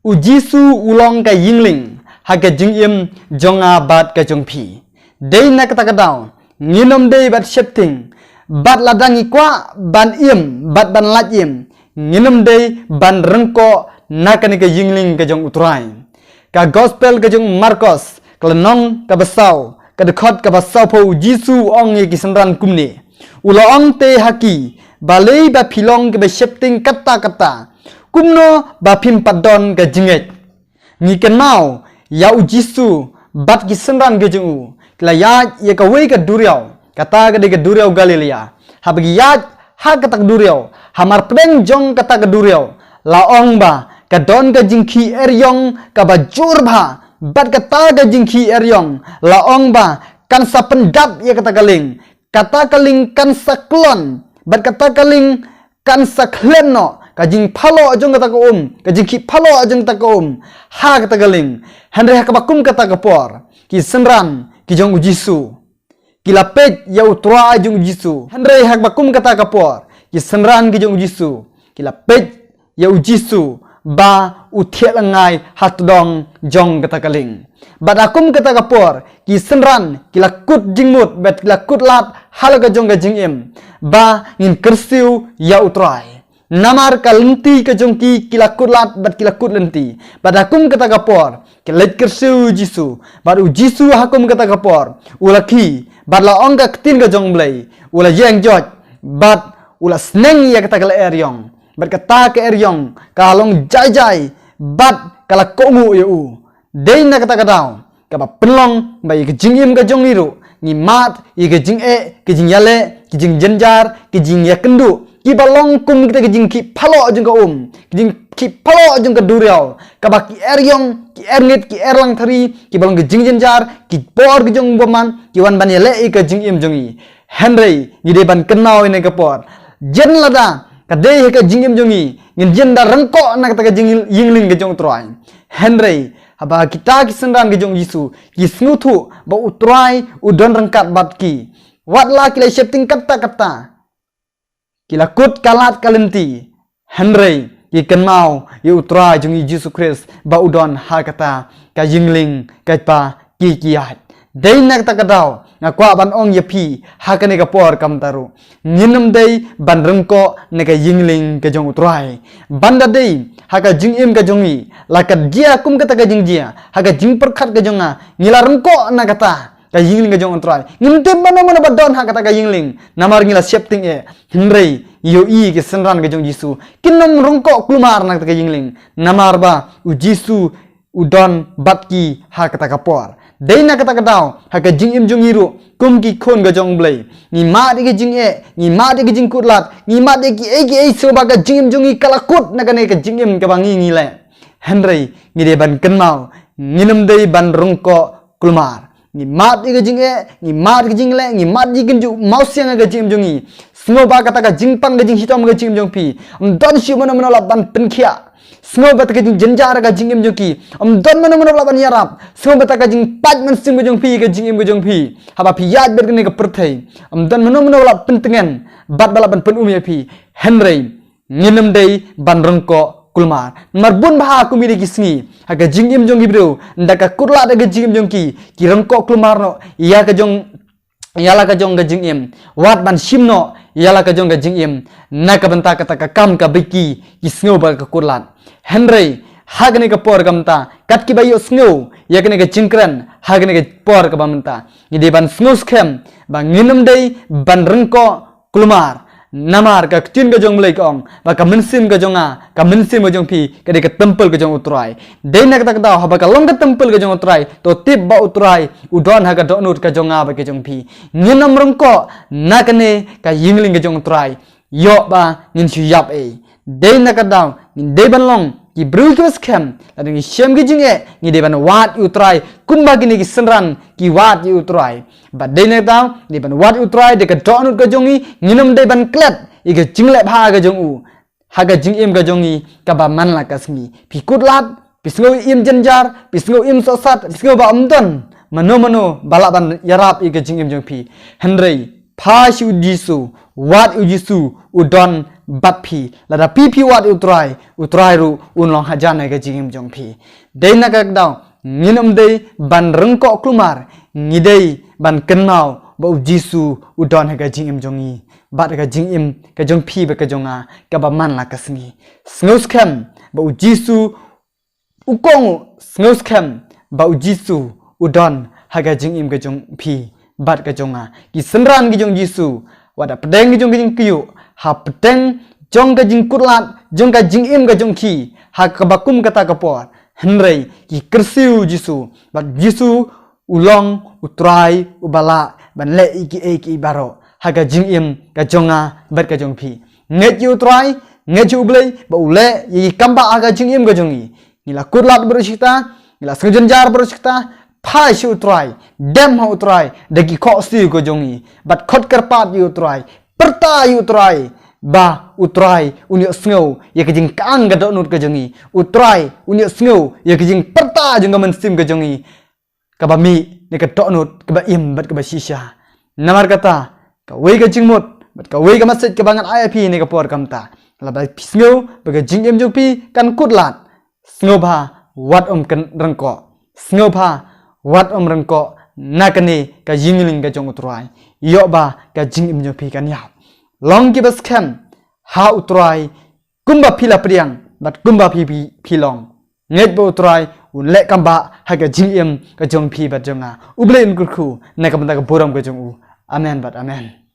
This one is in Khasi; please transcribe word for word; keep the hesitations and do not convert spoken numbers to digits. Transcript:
U Jisu u long ka yingling ha ka jingim jong nga bad ka jong phi. Dei na kata ka daw, ngin ym dei ban sheptieng, bad lada ngi kwah ban im, bad ban lait im, ngin ym dei ban ryngkoh na kane ka yingling ka jong U Trai. Ka gospel ka jong Markos, ka lynnong kaba saw, ka dkhot kaba sawphew, U Jisu u ong ïa ki synran kumne. U la ong te ha ki, balei ba phi long kiba sheptieng katta katta, kumno ba phim pat don ka jingngeit. Ngi kynmaw, ïa U Jisu bad ki synran ka jong u ki la ïaid ïa kawei ka duriaw, kata ka dei ka duriaw Galilea. Haba ki ïaid ha kata ka duriaw, ha marpdeng jong kata ka duriaw, la ong ba ka don ka jingkhih eriong kaba jur bha, bad kata ka jingkhih eriong, la ong ba kan sa pyndap ïa kata ka lieng, kata ka lieng kan sa klon, bad kata ka lieng kan sa khlem noh, ka jingphaloh jong kata ka um, ka jingkhih phaloh jong kata ka um, ha kata ka lieng. Hynrei ha kaba kum kata ka por, ki synran ki jong U Jisu ki la peit ïa U Trai jong U Jisu. Hynrei ha kaba kum kata ka por, ki synran ki jong U Jisu ki la peit ïa U Jisu ba u thiah lyngngai ha tdong jong kata ka lieng. Bad ha kum kata ka por, ki synran ki la kut jingmut bad ki la kut lad ha la ka jong ka jingim ba ngin kyrsiew ïa U Trai. Namar ka lynti ka jong ki ki la kut lad bad ki la kut lynti. Bad ha kum kata ka por, ki leit kyrsiew U Jisu. Bad U Jisu ha kum kata ka por u la khie, bad la ong ka ktien ka jong U Blei, u la ïeng joit, bad u la sneng ïa kata ka eriong. Bad kata ka eriong ka long jai jai, bad ka la kohnguh ïa u. Dei na kata ka daw, kaba pynlong ba ïa ka jingim ka jong ngi ruh, ngi mad ïa ka jingeh, ka jingïaleh, ka jingjynjar, ka jingïakynduh, kiba long kum kita ka jingkhih phaloh jong ka um, ka jingkhih phaloh jong ka duriaw, kaba ki eriong, ki erngit, ki erlangthari, kiba long ka jingjynjar, ki por ka jong u bymman ki wan ban ïaleh ïa ka jingim jong ngi. Hynrei ngi dei ban kynmaw ïa kane ka por, jan lada ka dei ha ka jingim jong ngi, ngin jan da ryngkoh na kata ka jing-, yingling ka jong U Trai. Hynrei haba kita ki synran ka jong U Jisu ki sngewthuh ba U Trai u don ryngkat bad ki, wat la ki la sheptieng katta katta, ki la kut ka lad ka lynti, hynrei ki kynmaw ïa U Trai jong ngi U Jisu Khrist ba u don ha kata ka yingling kaba ki ki ïaid. Dei na kata ka daw nga kwah ban ong ïa phi ha kane ka por kumta ruh, ngin ym dei ban ryngkoh na ka yingling ka jong U Trai. Ban da dei ha ka jingim ka jong ngi, la ka jia kum kata ka jingjia ha ka jingpyrkhat ka jong nga, ngi la ryngkoh na kata ka yingling ka jong U Trai. Ngim tip mano mano ba don ha kata ka yingling, namar ngi la sheptieng eh. Hynrei ngi ïohi ki synran ka jong U Jisu kin ym ryngkoh kulmar na kata ka yingling, namar ba U Jisu u don bad ki ha kata ka por. Dei na kata ka daw ha ka jingim jong ngi ruh, kum ki khun ka jong U Blei, ngi mad ïa ka jingeh, ngi mad ïa ka jingkut lad, ngi mad ïa kiei kiei shuh ba ka jingim jong ngi ka la kut na kane ka jingim kaba ngi ngi leh. Hynrei ngi dei ban kynmaw, ngin ym dei ban ryngkoh kulmar. Ngi mad ïa ka jingeh, ngi mad ïa ka jingleh, ngi mad ïa ka jingmawsiang ha ka jingim jong ngi. Sngewbha kata ka jingpang ka jingshitom ha ka jingim jong phi, ym don shuh mano mano la ban pynkhiah. Sngewbha kata ka jingjynjar ha ka jingim jong ki, ym don mano mano la ban ïarap. Sngewbha kata ka jingpait mynsiem ka jong phi ha ka jingim ka jong phi, haba phi ïaid beit kane ka pyrthei, ym don mano mano la pyntngen bad ba la ban pynum ïa phi. Hynrei ngin ym dei ban ryngkoh kulmar. Namar bun bha kum kine ki sngi ha ka jingim jong ki briew, ynda ka kut lad ha ka jingim jong ki, ki ryngkoh kulmar noh ïa ka jong, ïa la ka jong ka jingim, wat ban shim noh ïa la ka jong ka jingim na ka bynta kata ka kam kaba ki, ki sngew ba ka kut lad. Hynrei ha kane ka por ka mynta, kat kiba ïohsngew ïa kane ka jingkren ha kane ka por kaba mynta, ngi dei ban sngew skhem ba ngin ym dei ban ryngkoh kulmar. Namar ka ktien ka jong U Blei ka ong ba ka mynsiem ka jong nga, ka mynsiem ka jong phi, ka dei ka templ ka jong U Trai. Dei na kata ka daw, haba ka long ka templ ka jong U Trai, to tip ba U Trai u don ha ka dohnud ka jong nga bad ka jong phi. Ngin ym ryngkoh na kane ka yingling ka jong U Trai, ïoh ba ngin shu ïap ei. Dei na kata ka daw ngin dei ban long ki briew kiba skhem. Lada ngi shem ki jingeh, ngi dei ban wad ïa U Trai kumba kine ki synran ki wad ïa U Trai. Bad dei na kata ka daw ngi dei ban wad ïa U Trai da ka dohnud ka jong ngi, ngin ym dei ban klet ïa ka jingleh bha ka jong u ha ka jingim ka jong ngi kaba man la ka sngi. Phi kut lad, phi sngew im jynjar, phi sngew im sohsat, phi sngew ba ym don mano mano ba lah ban ïarap ïa ka jingim jong phi. Hynrei phai sha U Jisu, wad U Jisu, u don bad phi. Lada phi phi wad ïa u Trai, u Trai ruh un long hajan ha ka jingim jong phi. Dei na kata ka daw ngin ym dei ban ryngkoh kulmar, ngi dei ban kynmaw ba u Jisu u don ha ka jingim jong ngi bad ka jingim ka jong phi bad ka jong nga kaba man la ka sngi. Sngewskhem ba u Jisu u kong u, sngewskhem ba u Jisu u don ha ka jingim ka jong phi bad ka jong nga. Ki synran ki jong u Jisu, wat hapdeng ki jong ka jingkyiuh, hapdeng jong ka jingkutlad jong ka jingim ka jong ki ha kaba kum kata ka por, hynrei ki kyrsiew u Jisu. Bad u Jisu u long u Trai uba lah ban leh ïa kiei kiei baroh ha ka jingim ka jong nga bad ka jong phi. Ngeit ïa u Trai, ngeit ïa u Blei ba u leh ïa ki kambah ha ka jingim ka jong ngi. Ngi la kutlad baroh shi katta, ngi la sngewjynjar baroh shi katta, phai sha u Trai, dem ha u Trai da ki khohsiew ka jong ngi, bad khot kyrpad ïa u Trai, pyrta ïa u Trai ba u Trai un ïohsngew ïa ka jingkhang ka dohnud ka jong ngi. U Trai un ïohsngew ïa ka jingpyrta jong ka mynsiem ka jong ngi kaba mih na ka dohnud kaba im bad kaba shisha. Namar kata, kawei ka jingmut bad kawei ka message kaba ngan ai ïa phi na ka por kamta, lada phi sngew ba ka jingim jong phi kan kutlad, sngewbha wat ym kyn-, ryngkoh. Sngewbha wat ym ryngkoh na kane ka jingïalang ka jong u Trai. Ïoh ba ka jingim jong phi kan ïap. Long kiba skhem ha u Trai kumba phi la pdiang bad kumba phi, phi, phi long. Ngeit ba u Trai un leh kambah ha ka jingim ka jong phi bad jong nga. U Blei un kyrkhu na ka bynta ka burom ka jong u. Amen bad amen.